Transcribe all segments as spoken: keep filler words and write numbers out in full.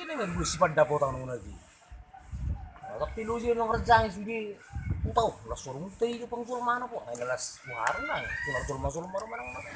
Memang gue si Pandapotan nang lagi. Tapi lu sih nang rejangi sude. Entah, las sorong tei ke pangsul mana po. Ai las warna. Cuma jolma-jolma manang mana.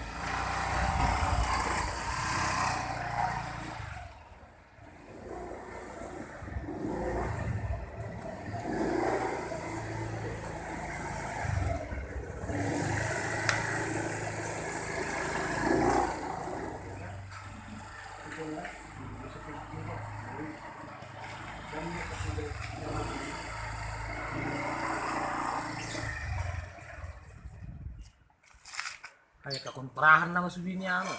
Ai kakontrahan nama sude ni anu.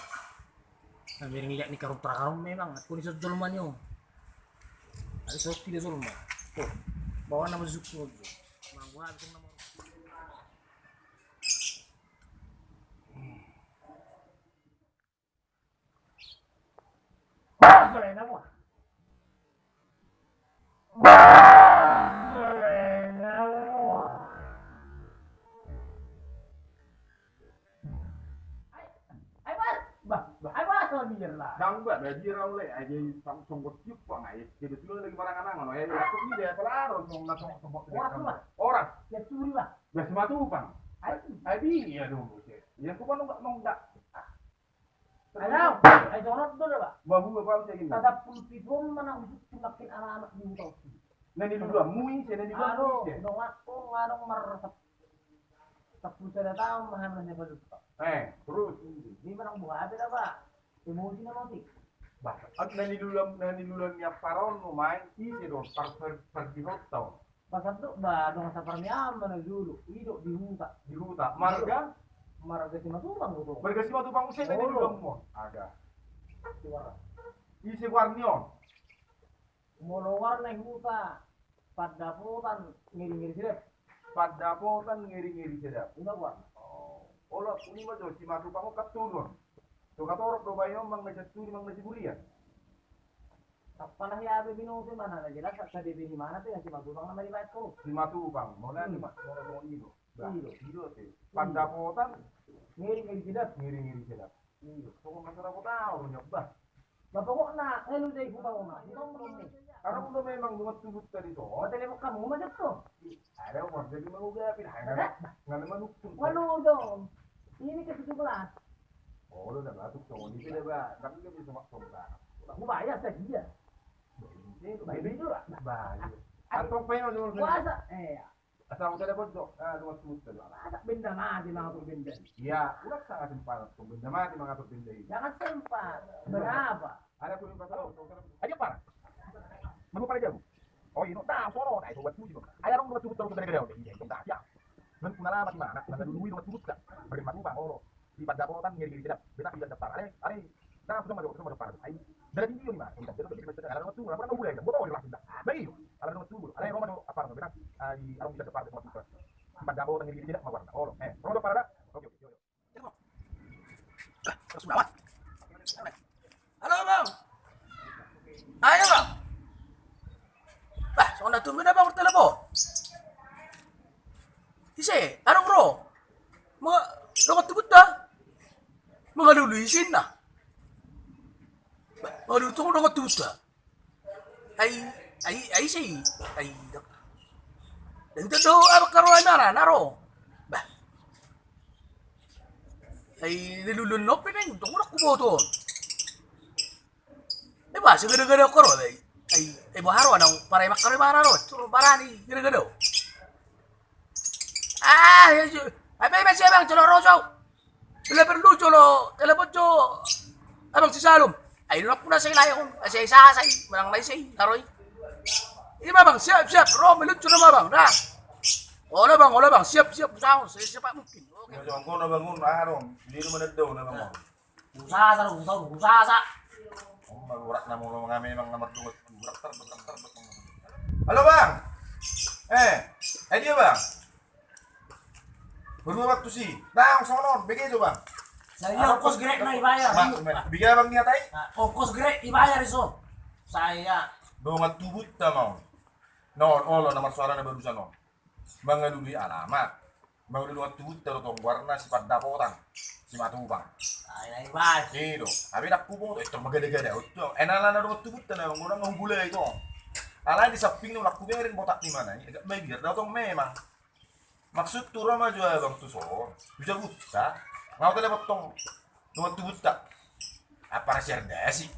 Na miring liat ni kakontrahan memang. Aku ni sojolma ni o. Ai soki dia jolma. Tuh. Bawa nama susu. Mang gua habis nama. Ndang ba, ba dia ra ule, ai dia songgot tiup, Bang, ai kebetulan lagi marangan-angan, ai aku ni dia pelaro, song na song song. Orang, orang. Ya turi, Bang. Ba si Matupang. Ai dia dong. Ia ku nong nong dak. Ai donot do da, Bang. Babu apa bisa gini? Tadap puluh pitu mana usuk tu makin alamat di huta. Na niluluanmu ise, na niluluanmu ise? Donganku ngadong mar sepuluh sada taon mahan na saya palupa. Eh, terus? Di mana buah apa da, Bang? Emosi na mati. Bah, na niluluan, na niluluan ni amparan nu main ise do par par par di hotel. Pasal tu ba dongan sapar ni ama na jolo, i do di huta. Di huta. Marga? Marga Simatupang do. Marga Simatupang use na di luang mon. Ada. Ise warni on? Molo warna huta, Pandapotan, Ngiri-ngiri Sedap. Pandapotan, Ngiri-ngiri Sedap. Ima warna. Oh. Olo, uni ma jo Simatupang on katurun. So katorop do bayo mang na senturi mang na siburian. Tapala hea be binoto mana na jelas, asa dia be di mana pe na Simatupang na mari baik ko. Simatupang, mona ni ma, mona songon i do. Bah, i do te. Pandapotan. Ngiri-ngiri Sedap. Ngiri-ngiri Sedap. I do. Pokok masalah kota, orang nyoba. Bah, pokokna, ngelu dei huta ona. Huta ona. Karena udah memang buat tubut tadi to. Hotel yang kamu macam tu. Ada orang jadi mau gapin, ada. Ngale manukun. Walu dong. Ini ke tujuh belas. Oh, lu udah batuk, cowok ini udah ba, tapi dia bisa makan. Aku bayar saja. Bayar itu lah. Bayar. Atau pengen dulu. Puasa, eh. Asal udah dapat dok, ah, dua ratus juta. Ada benda mati mangatur benda. Iya, udah sangat sempat, benda mati mangatur benda ini. Jangan sempat. Berapa? Ada pun empat tahun. Aja parah. Manu pada jauh. Oh, ino, dah, soro, dah, itu buat tujuh. Ayo dong, buat tujuh terus dari gede. Iya, itu dah, ya. Dan kuna lama di mana? Mana dulu itu buat tujuh, dah. Beri mati, Bang, olo. Di Pandapotan, Ngiri-ngiri Sedap. Betak di Dapar. Ale, ale. Nah, aku sama, aku sama Dapar. Ai, dari tinggi ni, Mas. Kita, kita, kita, kita, ada waktu, apa, kan, boleh, kan? Gua tahu, di Dapar. Baik, ada waktu dulu. Ale, Roma, Dapar, betak, ah, di Arung Dapar, Dapar. Di Pandapotan, Ngiri-ngiri Sedap, Mawar. Olo, eh, Roma, Dapar, ada? Oke, oke, oke. Halo, Bang. Ayo, Bang. Bah, songon na tumben, Bang, telepon. Ise, adong ro. Dongan tubunta. Mangalului sinna. Bah, mangalului tu dongan tubunta. Ai, ai, ai, ise i, ai, dak. Dan tu do, apa karo ai nara, naro. Bah. Ai, lelulun nopi neng, tong udah kuboto. Eh, bah, segede-gede karo, ai. Ai, eh, baharo, anang, parai makkaro, bararo, curo barani, gede-gede. Ah, ya, ju-, ai, bah, bah, siapa yang celor rosau? Bila perlu jolo telepon jo abang si Salum. Ai, nunakku na sai layak on, sai sasai, menang nai sai, naroi. Ima, Bang, siap, siap, ro, melucu nama, Bang, dah. Olo, Bang, olo, Bang, siap, siap, usaha, saya cepat mungkin. Oke. Ya, jongko na bangun, ah, dong. Dia mana dong, na bangun. Usaha, usaha, usaha. Om, malurak na molo mangame, Bang, nomor dua, urak ter, ter, ter, ter. Halo, Bang. Eh, eh, dia, Bang. Berdua waktu si. Bang, sonon, bege jo, Bang. Saya ongkos grek na ibayar. Bege, Bang, niat ai? Nah, ongkos grek ibayar iso. Saya. Dongan tubunta mau. Non, olo, nomor suara na barusan, non. Mangalului alamat. Mangolu dongan tubunta do tong, goarna si Pandapotan, Simatupang. Ai, ai, bas. I do. Tapi ndang huboto, eh, tong, magadagada on tong. Eh, na alana dongan tubunta na, mangolu ndang hubulai tong. Alai di samping na, ndang hubereng botak ni imana i, agak mabiar do tong memang. Maksudhu ro ma jo abang tu son, tu jabunta. Nga hutelepon tong dongan tubunta. Apa rasiar dasi?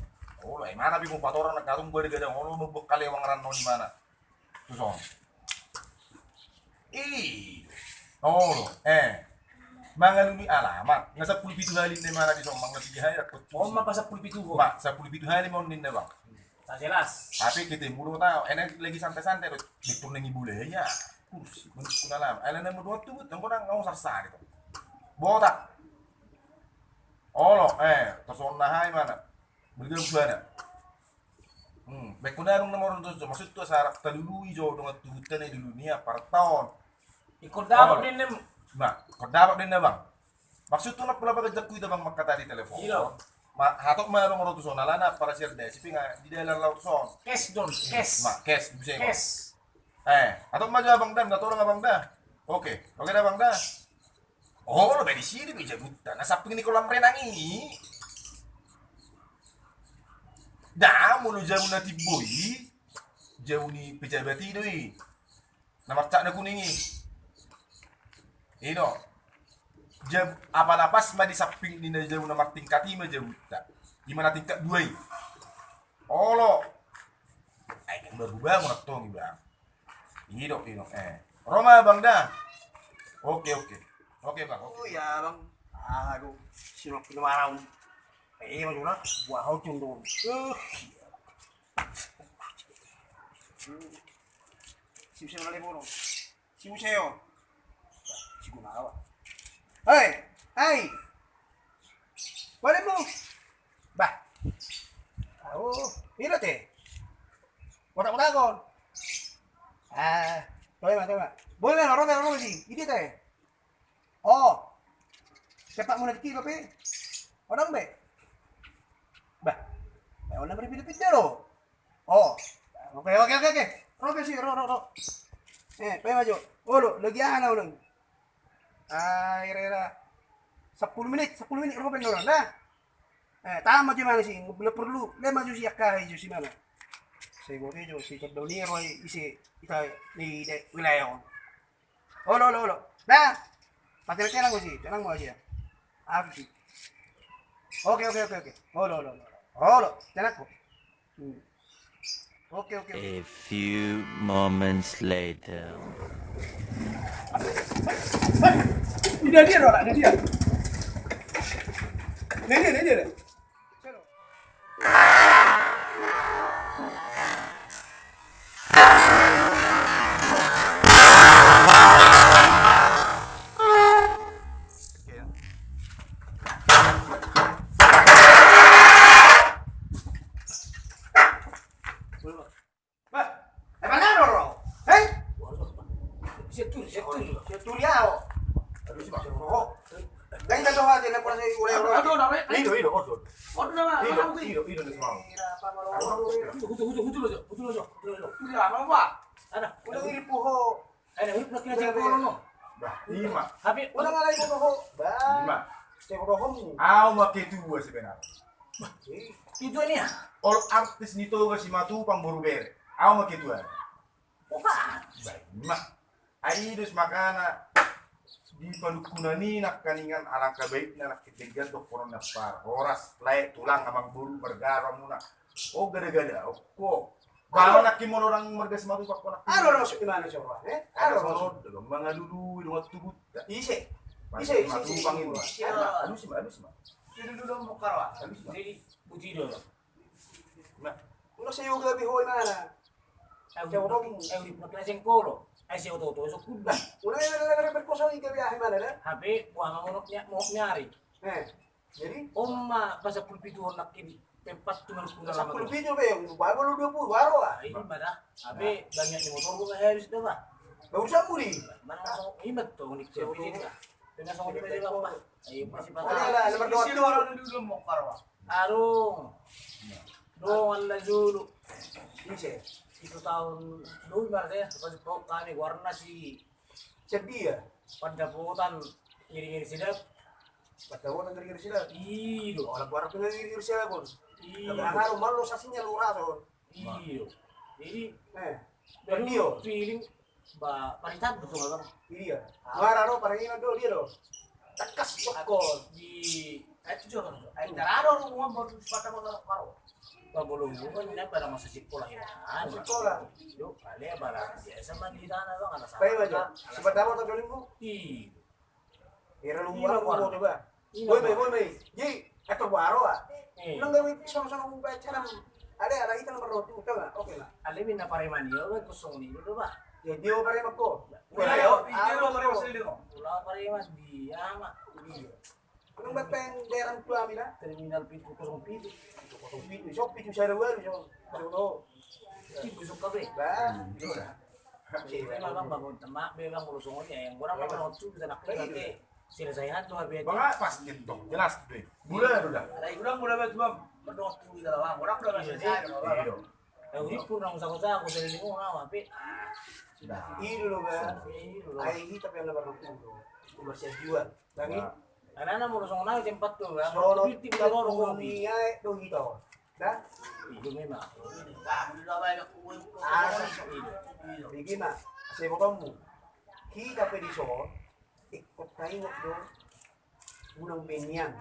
Olo, imana pe hupatorang, nangkaning gadagada on, olo, mambuat kalewang rannon imana tu son. I. Olo, eh. Mangalului alamat. Nga sampulu pitu hali ninna imana di son, nga piga hali rap. On ma pasampulu pitu ho. Ma, sampulu pitu hali ma on ninna, bang. Tak jelas. Tapi ketemu do tau, enak lagi santai-santai do. Betul nengi bule ya. Kursi, menurut kuna lama. Ala na mudua tu, betul kau nang ngau sarsari tu. Botak. Olo, eh, terus on na hai mana? Beli gak buana. Hmm, baik kuna rung nomor tu, maksud tu sarap talului jo dongan tubunta na i dulu ni, apa taon. Ikut dapat. Olo. Ninna. Nah, ikut dapat ninna, bang. Maksudhu na pola bagas jakku ita, bang, mangkatai di telepon. Ilo. Ma, hatop ma adong ro tu son, alana parasiar dasi pe nga di dalan laho tu son. Kes don, kes. Ma, kes, bisa. Kes. Eh, hatop ma jo abang da, minta tolong abang da. Oke, oke da abang da. Olo, ba disi do be jabunta na samping ni kolam renang i. Da molo jabu na timbo i, jabu ni pejabat i do i. Na marcak na kuning i. I do. Jab-, apa na pas ma di samping ni na jabu na martingkat i ma jabunta. I ma na tingkat dua i. Olo. Ai, kan baru bangun, tong, bang. I do, i do. Eh. Ro ma, bang, da. Oke, oke. Oke, bang. Oke. Oh, iya, bang. Ah, aduh. Sinok pino marau. Eh, bang, gimana? Buah hau cundung. Eh. Sip, sip, lale bono. Si Museo. Si Gunawan. Hei, hai. Boleh mu? Bah. Oh, ira te. Bodak bodak kon. Ah, boleh ma, boleh ma. Boleh ma, rome rome si. Ini te. Oh. Cepat mu nanti kilo pe. Odang be. Bah. Odang berpindah-pindah lo. Oh. Oke, oke, oke, oke. Ro pe si, ro, ro, ro. Eh, pe maju. Olo, lagi aha na ulang. Ah, ira, ira. Sepuluh menit, sepuluh menit ro pe na ulang, nah. Eh, tahan maju mana si, bila perlu. Le maju si, akka jo si mana. Saya gua jo si kedoni ro isi kita di de-, wilayah on. Olo, olo, olo. Nah. Patenang-tenang ma si, tenang ma si ya. Api si. Oke, oke, oke, oke. Olo, olo, olo. Olo, tenang ko. Hmm. Oke, oke, oke. A few moments later. Ini dia, Ron, ini dia. Ini dia, ini dia. Bah, eh, mana ro, ro? Hei? Siap turi, siap turi. Siap turi au. Aduh, si Bang. Oh. Dai ka coba aja, nek kurang saya udah, udah. Aduh, aduh, aduh. Ido, ido, ordo. Ordo nama, ido, mana mungkin? Ido, ido, ido, semua. Hutu, hutu, hutu, hutu lo, hutu lo, hutu lo, hutu lo. Hutu lo, apa, apa? Ada. Udah, iri puho. Ada, hutu lo, kena cek dulu, no. Bah, ima. Tapi, udah ngalai puho. Bah. Ima. Cek dulu. Au ma ketua sebenarnya. Bah, ketua ni ya? Olo, artis ni Toba Simatupang boru bere. Au ma ketua. Opa. Baik, ma. Ai dos makana di padukkunan i nangkaningan alangka baikna nangkin denggan dohonon na parhoras, lae, tulang, amangboru, marga hamuna. O, gada-gada, o, ko. Bang, nangkin molo orang marga Simatupang ko nangkin. Ado, ado, maksud di mana coba, eh? Ado, maksud. Mangalului dongan tubunta. Ise. Ise, ise, ise. Aduh, si ma, aduh, si ma. Ise dulu dong, mukar, wah. Aduh, si ma. Jadi, putih dulu. Nah, udah saya juga bihoi mana? Ai, urip na kena sengkolo. Ai, si oto-oto so kuda. Udah, udah, udah, udah, berkosong ikan ya, gimana dah? Hape, buang monok ni, monok ni ari. Eh, jadi? Oma, pasampulu pitu on nangkin tempat tu manuk kuda. Pasampulu pitu be, baru lu dua puluh, baru ah. Ai, mana? Hape, banyak ni motor gua habis dah, bah. Baru sampuli. Mana langsung imat tuh, unik tuh. Pina sama dia, bah. Ai, masih patah. Ada, ada, ada, isi orang dulu mau karwa. Adong. Dong, ala julu. Ise. Pitu taon dulu marga, pas kau kami warna si. Sedia. Pandapotan ngiri-ngiri sidap. Pandapotan ngiri-ngiri sidap. Iyo. Ora barang tu ngiri-ngiri sidap on. Iyo. Tapi angaro malo sasinya lu raso. Iyo. Jadi, eh, dan dia feeling ba paritan betul abang. Iya. Marah lo, parang ini do dia lo. Tekas sokol. Di, eh, itu juga kan. Eh, darah lo, rumah baru sepatu motor baru. Pabolo hubungan ini pada masa sekolah ya. Sekolah. Yo, kali ya barang biasa mandi tanah lo, nggak ada. Baik, Bang. Sepatu motor dua ribu. Iyo. Ira lu. Iya, buat lu coba. Iya, boi me, boi me. Ji, eto baro ah. Nang gawe sono-sono mu bae cara. Ada, ada hita nomor dua puluh, coba. Oke lah. Ale minna pareman dia, gue kosong ni dulu bah. Ya dia pareman ko. Iya, iya, lo pareman sendiri ko. Lo pareman dia mah. Iya. Nang bae peng daerah tua mina. Terminal pitu kosong pitu. Pitu kosong pitu, so pitu sada walu so. Pitu kosong kabe. Bah. Iya. Jadi memang bangun temak, memang ngurus ngurus ya, yang kurang apa waktu kita nak kerja ke. Selesaian tuh habis. Bang, pas gitu, jelas tuh. Gula udah. Ada kurang gula batu bang. Berdua tuh kita lah, orang udah selesai. Iya. Ya udah pun nang usaha usaha aku dari lingkungan apa, tapi. Ini lo bang. Ini lo. Ayo kita pengen lebar waktu lo. Nomor siap jual. Bang. Karena ana molo songon au tempat tu, bang. Solo titik titik loro kopi. Dunia do hita on. Da? Ido memang. Asa. Ido. Ido. Bigi ma. Asa ibotonmu. Hita pe dison. Ikut taingot do. Unang benian.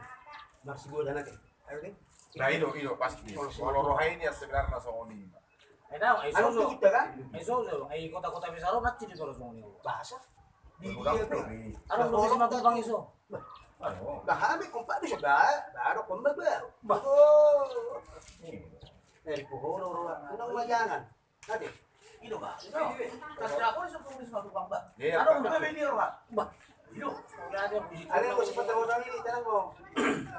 Marsigoda nate. Ayo deh. Nah, ido, ido pasti. Kalau roha ini ya sebenarnya songon ini. Eh, tahu, eh, soso. Kita kan? Eh, soso. Eh, kota-kota besar, oh, nanti di soso ni. Bahasa. Di dia pe. Ada belum bisa mati bang iso. Nah, kami kompak bisa ba, baru kompak ba. Bah. Oh. Eh, pohon orang, orang majangan. Nanti. Ido ba. Kasih aku di sepuluh bisa mati bang ba. Ada belum bisa ini orang. Bah. Ada yang masih pada orang ini, tenang kau.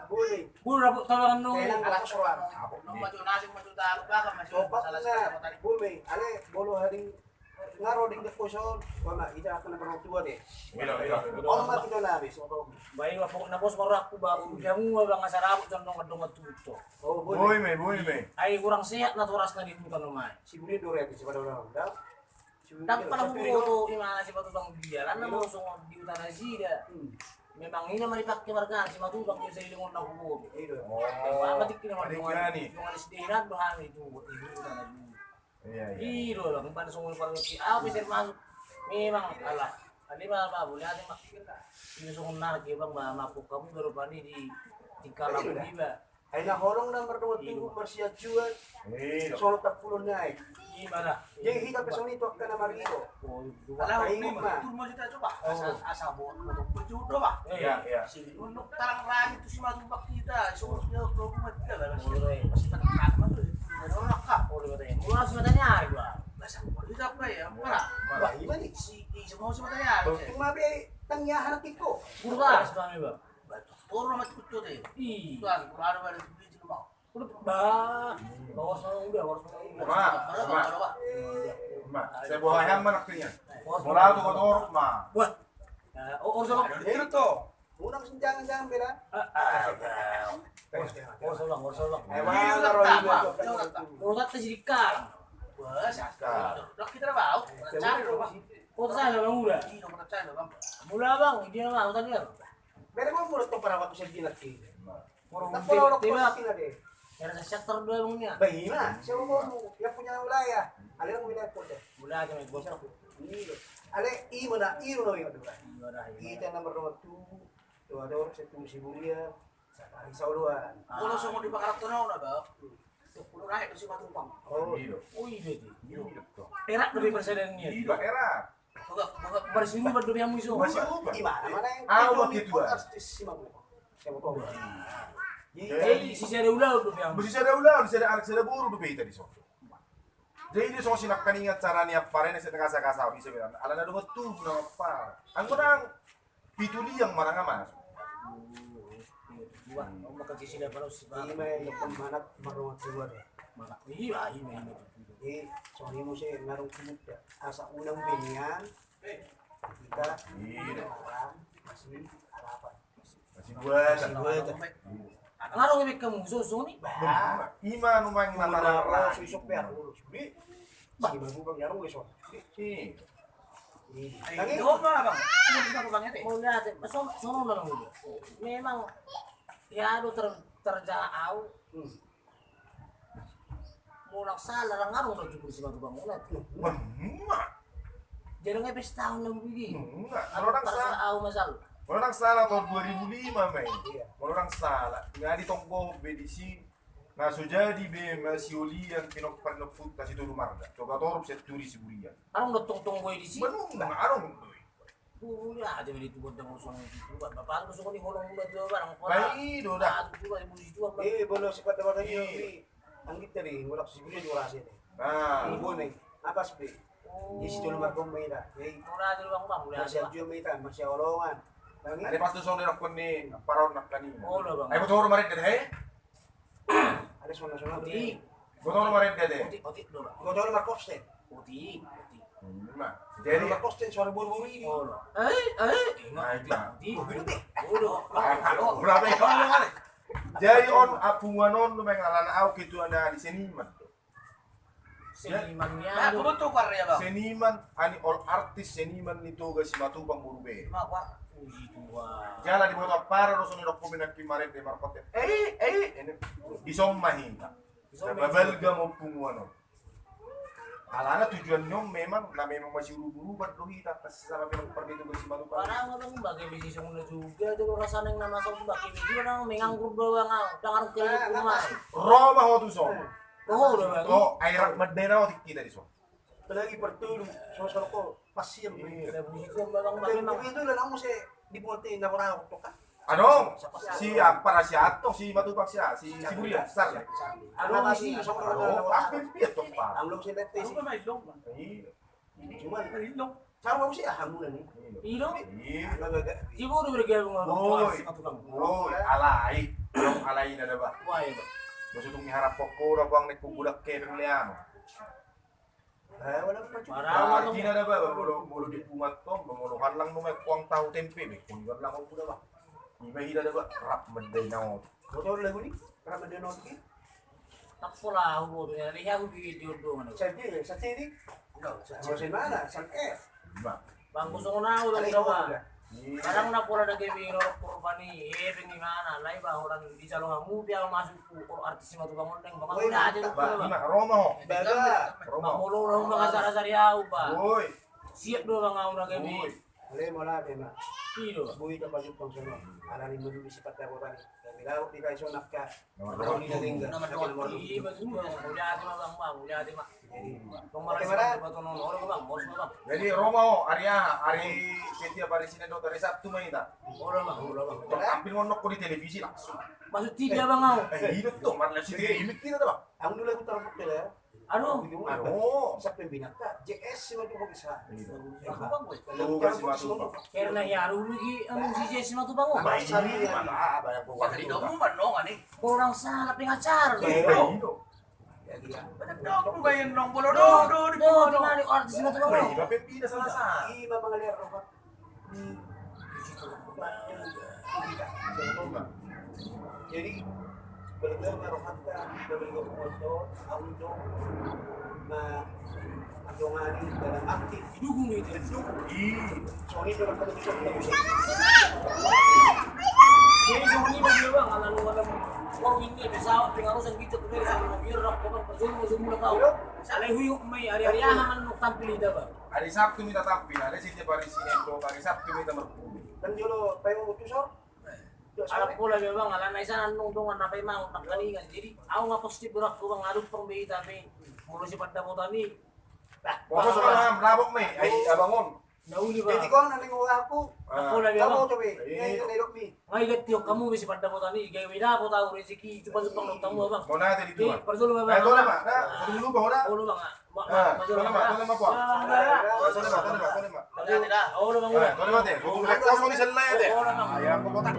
Boleh. Boleh, rabu talangan no. Tenang, alas soal. Apa? No, maju nasi, maju tahu, bahkan masih masalah tadi. Boleh. Ale, bolo hari ngaro ding de koson. Wama, ita akan berdoa tua deh. Iya, iya. Hormat kita nabi, soal. Baik, apa na bos baru aku ba, udah mu bang asal aku condong dong tuto. Oh, boleh. Boleh me, boleh me. Ai kurang sehat na turas na di hutan rumah. Si boleh dua ratus pada orang. Dah. Ndang pala huboto imana sipatu bang dia, lan na molo songon di huta nasida. Memang ina ma dipake marga sipatu bang dia, sai lingon na huboto. Ima matik ina ma dongan, dongan S D ina do hami tu huta nasida. Ido bang, umpan songon parweti apa bisa masuk. Memang alah. Tadi ma apa boleh ada mak. Ini songon narak ya bang, ma mapuk kamu baru pani di tingkah laku iba. Ai na holong na mardongan tubu marsianjuan. Solo tapulon ni ai. Jadi hita pe songon i tu angka na marido. Ala taingot ma. Asa bot ma tu berjodoh ba. Iya, iya. Sini untuk tarang rangi tu si matumbak kita. Solo dia ke rumah dia lah. Masih tak ma tu. Ada orang kah? Mula sematanya hari ba. Bahasa kita apa ya? Parah. Wah, ima ni si, si mau sematanya hari. Cuma be tangiahan tiko. Kurang sebenarnya bang. Batu toro mati kutu deh. Ih. Tuan, kurang ada balik biji lu mau. Udah, bah. Bawa sama udah, bawa sama udah. Ma, ma. Ma, saya bawa ayam mana punya? Bola tu kotor, ma. Wah. Oh, oh, sama. Itu tuh. Unang jangan-jangan beda. Oh, sama, oh, sama. Emang kalau ini. Urusan teh sedikit. Wah, sakit. Udah kita bau. Cari rumah. Kota sana bang udah. Iya, kota sana bang. Mula bang, dia mah tadi kan. Bere mo murut ko para waktu sedih lagi. Tapi kalau kota sini deh. Era sektor dua bang ni. Bang ima, siapa mau yang punya wilayah? Ada yang punya kota. Mulai aja main bos. Iya. Ale ima na iru no iru. Kita nomor dua tu. Tu ada orang satu si Buria. Satu hari sauluan. Kalau semua di Bakarap tu na bang. Sepuluh rakyat si Matupang. Oh iya. Oh iya. Erak lebih persenan ni. Iya, erak. Bersini berdoa yang musuh. Masih ubah. Di mana mana yang. Ah, waktu itu. Artis si Matupang. Siapa tahu. Jadi si sada ulau do biang. Masih sada ulau, sada anak sada boru do beta di sono. Jadi dia soal sinak kaningat cara ni apa rene saya tengah saya kasar bisa bilang. Ala na dua tu na apa. Angko nang pitu liang manang ama. Ima yang manat marrongan sibuat. Iya, ima, ima. Jadi songon i muse ngarung kumut ya. Asa unang benian kita. Iya. Masih harapan. Masih buat. Masih buat. Ngarung imek kamu susu ni. Ima numang mata rara. Susuk pe aku. Jadi si babu bang ngarung iso. Iya. Tangi. Coba, Bang. Coba, Bang, ya, deh. Mau lihat, eh, so-, sono, Bang, dulu. Memang, ya, aduh, ter-, terjauh. Hmm. Molo ndang sala, ndang adong do jumur Simatupang on. Memang. Jadi nggak pesta on lagi. Enggak. Molo ndang sala, terjauh, masal. Molo ndang sala tahun dua ribu lima, Mai. Iya. Molo ndang sala. Nggak ditonggo be disi. Na so jadi be masiolian pinompar ni ompunta Sitolu Marga. Coba torop sian Turi Siburian. Adong do tongtong gue disi. Benung, adong do. Bulu aja di tuan dan ngosong di tuan. Bapak lu songon i holong udah tuan barang. Baik, do dah. Ah, tuan, ibu si tuan, Bang. Eh, bono sifat dapat lagi, Bang. Anggit tadi, mulak si Budi juara sini. Nah. Ibu nih, apa sih? Oh. Di situ nomor pemain dah. Jadi, murah aja, Bang, Bang. Masih aja main, masih olongan. Bang, ada pas tu songon i rokok ni, paron nak kani. Oh, udah, Bang. Ayo, betul, kemarin deh, eh? Ada songon-songon. Otik. Gotong nomor ende deh. Otik, otik, dua. Gotong nomor kosten. Otik, otik. Hmm, nah. Jadi nomor kosten suara boru-boru ini. Oh, eh, eh. Nah, otik, nah. Otik. Oh, gitu deh. Bodoh. Ah, kalau berapa ya? Jadi on, ah, punguan on, memang alana au ketua na di seniman. Seniman ya. Nah, betul, Bang. Seniman, ani all artis, seniman ni Toga Simatupang boru be. Mak, Bang. Puji Tuhan. Jala diboto ampara do songon i rokok be nangkin marende markote. Eh, eh, ini. Dison ma hita. Dison ma hita. Babalga ma punguan on. Alana tujuan ni on memang, na memang masih urup-urupan do hita, pas sama film pernah itu bersih malu. Parang abang bagi bisi songon na juga, itu rasanya yang nama songon bagi bisi, orang menganggur doang, ah. Jangan rugi itu, Mas. Ro ma ho tu son. Oh, udah, Bang. Oh, air medena otik kita di son. Apalagi pertulu, sosok kok, pas siap. Iya. Udah, begitu, Bang, Bang, Bang. Itu lah, namun saya di Ponte, nggak pernah waktu kan. Adong, si apa, si Ato, si Matupang, si, si, si Buya, besar. Adong, si, sama, adong, adong, apa, piat, toh, Pak? Adong, si Tete, si. Adong, main dong, Bang. Iya. Cuman, main dong. Sama, Bang, si, ah, hamu, nih. Iya. Iya. Agak-agak. Ibu udah bergabung sama Matupang. Woi, alai. Dong, alai, ada, Bang. Wah, iya, Bang. Maksudnya, harap pokok, udah, Bang, nih, kubudak, kayak, Leano. Parang. Artina da ba, molo, molo di punguan on, molo hallang nunga kuang tahu tempe be, kuang hallang on kuda ba. Ima hida da ba, rap mendai naon. Motor lagu ni, rap mendai naon ki. Tak pola aku bodo ya, lihat aku bikin di odong. Sadi, sadi ni. Enggak, sadi mana? San F. Bang, kosong na udah. Kadang na pola da kami rorok kurban i, eh, bengimana, lai ba orang di calon hamu, dia masuk ku, oh, artis Simatupang on, Bang. Woi, mantap, Bang. Ima, Romo. Baga. Romo. Bang, molo, Bang, acara-acara au, Bang. Woi. Siap do, Bang, au na kami. Woi. Ale, mola, Bang. Iyo. Boi, tempat jupang sono. Alani menurut sifat dapotan. Kami laut di Kaisonaka. Nomor dua. Nomor dua. Iya, betul. Mulia hati, Bang, Bang. Mulia hati, Bang. Jadi, Bang, malah oke, Bang. Jadi, Roma, oh, ari aha, ari setiap hari Senin do, hari Sabtu ma hita. Ora, Bang, ora, Bang. Tampil ngonok ko di televisi langsung. Masuk T V, Bang, au. Eh, hidup tuh, mana si T V ini kita tuh, Bang. Aku dulu aku taruh ya. Aduh. Aduh. Siapa yang binatang? J S lima tuh kok bisa. Iya. Aku, Bang, gue. Tuh, kasih masuk, Bang. Karena ya, aduh, lagi, anu, si J S lima tuh, Bang. Bang, ini mana? Banyak gua. Wah, di domu mana, nih? Kurang salah pengacar. Iya, iya. Jadi, ya. Bener dong, lu bayangin dong, bola do, do, di do, di mana artis itu, Bang? Weh, tapi tidak salah sah. Iya, Bang, ngeliat rohot. Di situ, Bang. Jadi, bener, Bang, rohot, Bang, bener, Bang, foto, audio, nah, dongani dalam arti didukung itu. Didukung. Iya. Soalnya dalam arti didukung. Jadi soalnya bagi orang ala lu ada mau ini pesawat pengarusan gitu tuh dari sama biar rak kau perjuangan semua tahu. Iya. Salai huyuk mai hari-hari aha manuk tampil itu, Bang. Hari Sabtu minta tampil, ada setiap hari Senin do, hari Sabtu minta merpuli. Kan jolo tayo utusan. Ala pola be, Bang, ala na i sana nung dongan na pe mau nangkaningan. Jadi au nga positif berak ko, Bang, adong pang be ita pe. Molo si pandapotan i. Bah, pokok soal rabok me, ai abang on. Na uli, Bang. Jadi kau nanti ngomong aku. Ala pola be, Bang. Kamu coba. Iya, iya, iya. Ngai gati kamu be si pandapotan i, gawe dapot au rezeki, cupa-cupa nonton tamu, Bang. Mau nanti di tua. Parjolo, Bang. Ayo, boleh, Bang. Nah, dulu, Bang, ora? Boleh, Bang. Ma, ma, ah, ma, ma, ma, ma, ma. Hati-hati dah. Oh, udah, Bang, udah. Ah, udah, Bang, ya. Gua kosong di sana ya, deh. Oh, udah, Bang. Ah, ya, gua botak.